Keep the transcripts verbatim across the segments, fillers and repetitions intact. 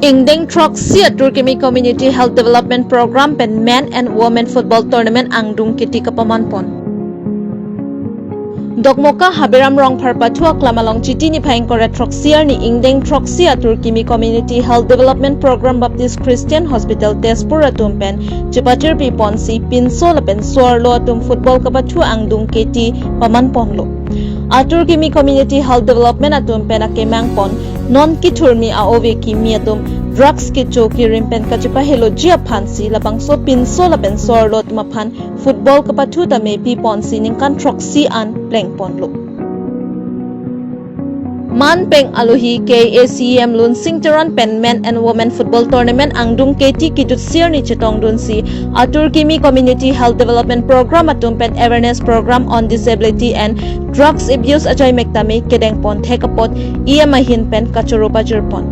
Ingdeng throksi Atur Kimi Community Health Development Program pen Men and Women Football Tournament angdung keti kapaman pon. Dokmoka Habiram Rongphar pathu aklam along Chiti niphai ingkoi ra throksi arni ingdeng throksi Atur Kimi Community Health Development Program Baptist Christian Hospital Tezpur atum pen chepachirpi ponsi pinso lapen so-arlo atum football kapathu angdung keti paman ponlo. Atur Kimi Community Health Development atum pen akemang pon non kethurmi a-ove kimi atum drugs kecho kerim pen kachepaheloji aphansi labangso pinso lapen so-arlo atum aphan football kapathu tame pi ponsi ningkan throksi an pleng ponlo. Man peng alohi K A C E M Lunsing Teron pen Men and Women Football Tournament angdung keti kejut sirni chetongdunsi Atur Kimi Community Health Development Program atum pen Awareness Program on Disability and Drugs Abuse ajaimek tame kedeng pon thek apot E M ahin pen kachoro pajir pon.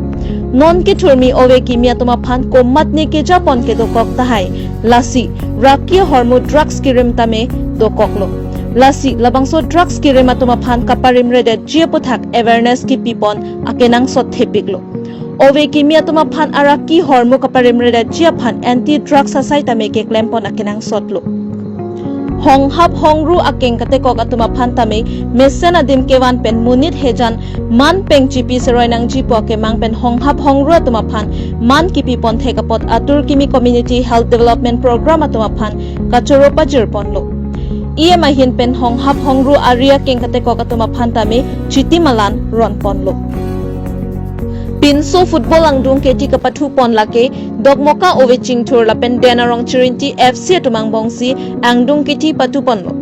Non kethurmi ove kimi atum aphan komatne keja pon kedokok tahai. Lasi raki ahormu drugs kerim tame dokoklo. Lasi labangso drugs kerim atum aphan kaparimredetji aputhak awareness kipi pon akenangsot thepiklo. Ove kimi atum aphan araki ahormu kaparimredetji aphan anti drugs asai tame keklem pon akenangsotlo. Honghap hongru akeng katekok atum aphan tame mesen adim kevan pen monit hejan man peng chipi seroi nangji pu akemang pen honghap hongru atum aphan man kipi pon thek apot Atur Kimi Community Health Development Program atum aphan kachoro pajir ponlo. E M ahin pen honghap hongru ari akeng katekok atum aphan tame Chiti malan ron ponlo. Pinso football angdung keti kapathu pon lake Dokmoka Ove Chingthur lapen Den Arong Chirinti F C atum angbongsi angdung keti pathu ponlo.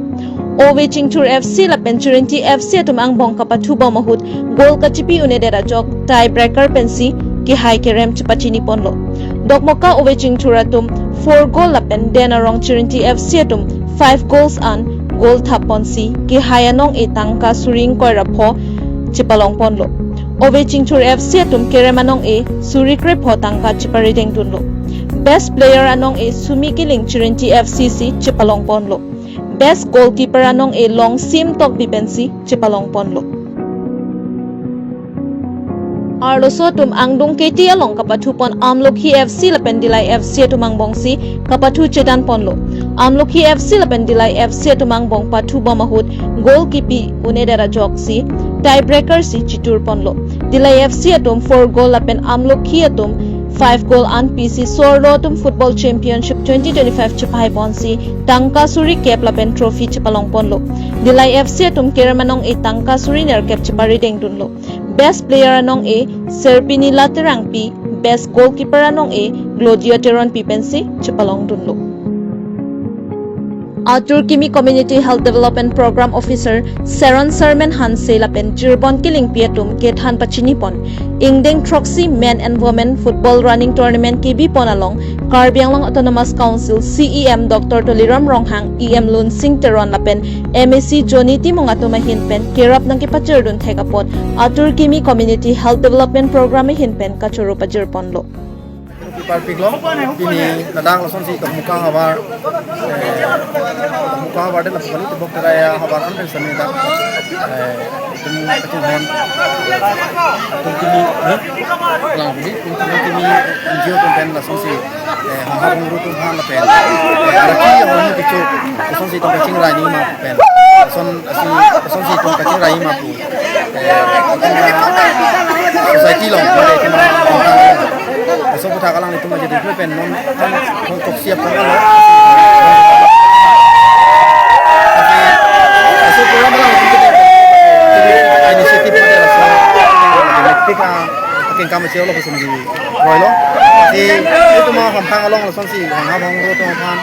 Ove Chingthur F C lapen Chirinti F C atum angbong kapathu bom ahut goal kachipi un-edet ajok tie breaker pensi kehai kerem chepachini ponlo. Dokmoka Ove Chingthur atum four goal lapen Den Arong Chirinti F C atum five goals an goal thap ponsi kehai anong-e tangka suri ingkoi ra pho chepalong ponlo. Ove Chingthur F C atum kerem anong-e suri krepho tangka cheparideng dunlo. Best player anong-e Sumi Kiling Chirinti F C si chepalong ponlo. Best goalkeeper anong-e Longsim Tokbi pensi chepalong ponlo. Arloso atum angdung keti along kapathu pon Amlokhi F C lapen Dillai F C atum angbongsi kapathu chedan ponlo. Amlokhi F C lapen Dillai F C atum angbong pathu bom ahut goal kipi un-edet ajoksi tie breaker si chitur ponlo. Dillai F C atum four goal lapen Amlokhi atum five goal an pisi so-arlo atum Football Championship twenty twenty-five chepahai ponsi tangka suri kep lapen trophy chepalong ponlo. Dillai F C atum kerem anong-e tangka suri nerkep cheparideng dunlo. Best player anong-e Serbini Laterangpi, best goalkeeper anong-e Glodia Teronpi pensi chepalong dunlo. Atur Kimi Community Health Development Program Officer Saron Sarmen Hanse lapen Jirbon Killingpi atum kethan pachini pon. Ingdeng throksi Men and Women Football Running Tournament kebi pon along Karbi Anglong Autonomous Council C E M Doctor Tuliram Ronghang, E M Lunsing Teron lapen M A C Johnny Timung atum ahin pen kerap nangkepachirdun thek apot Atur Kimi Community Health Development Program ahin pen kachoro pajir ponlo. Parpik long, pini ladak lasonsi Dokmoka havar, eh, Dokmoka havar de lapu kali tebok teraya havar an pen sami dak, eh, itum kachinghon, itum kimi, eh, lang budi, itum kimi N G O atum pen lasonsi, eh, honghap hongru atum aphan lapen, eh, araki ahormu kecho, lasonsi itum kachingrai nangji ma pen, lason, lasi, lasonsi itum kachingrai nangji ma pu. Society along, mane itum laso aputhak alanglitum aje develop pen non, non, non toksi aphan alo. Laso program alanglitum ke initiative mane laso, electric a, akeng kam chelo lapuson di. Roilo. Lasi itum hamphang along lasonsi, honghap hongru atum aphan,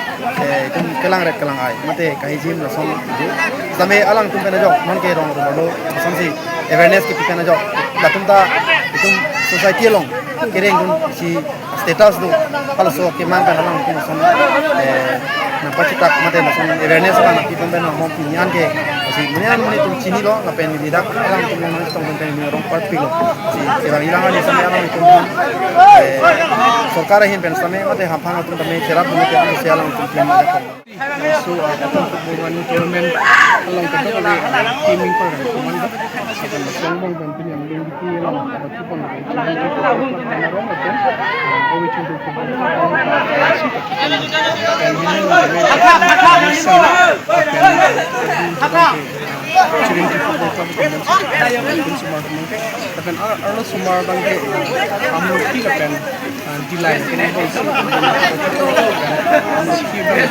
eh, itum kelang ret kelang ai. Mate kahijim lason di. Sami alangtum pen ajok, non ke rong rong lo, lasonsi awareness kipi pen ajok. Latum ta itum society along kereng dunsi status do. Halaso kemang pen alangtum lason, eh, nangpachitak mate lason awareness nangpi pen pen along pini an ke. Lasi muni an muni itum chinilo, lapen muni dak alangtum nangtong pen pen rong parpiklo. Lasi kevang ilang ani sami alangtum, eh, sorkar ahin pen sami mate hamphang atum tame cherap mate lasi alangtum pini dak So, uh, Assam Football One Tournament along kedok ave, uh, team ingkoi ra komandan. Lapen Songbong pen pini along di along, uh, two point along, uh, Owe Chingthum Football Club along, uh, Children Football Club along, uh, Sumar along, lapen ar-, arlo osomar abang ke, uh, Amruti lapen, uh, Dillai. Amruti abang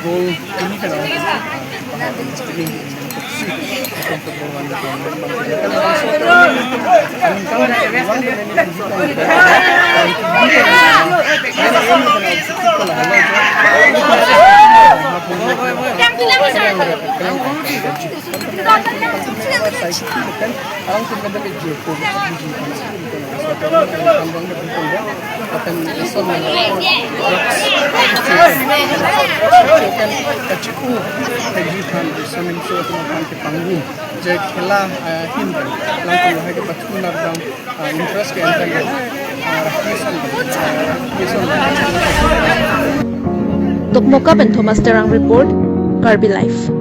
goal hini kan, uh, Kachiku, Kaji Khan, Samin Suat Khan ke panggung. Je khela, eh, hin kan, langkung lahai ke pathu nardam, eh, interest ke enteng, eh, rakhison, eh, rakhison. Dokmoka pen Thomas Terang report, Karbi Live.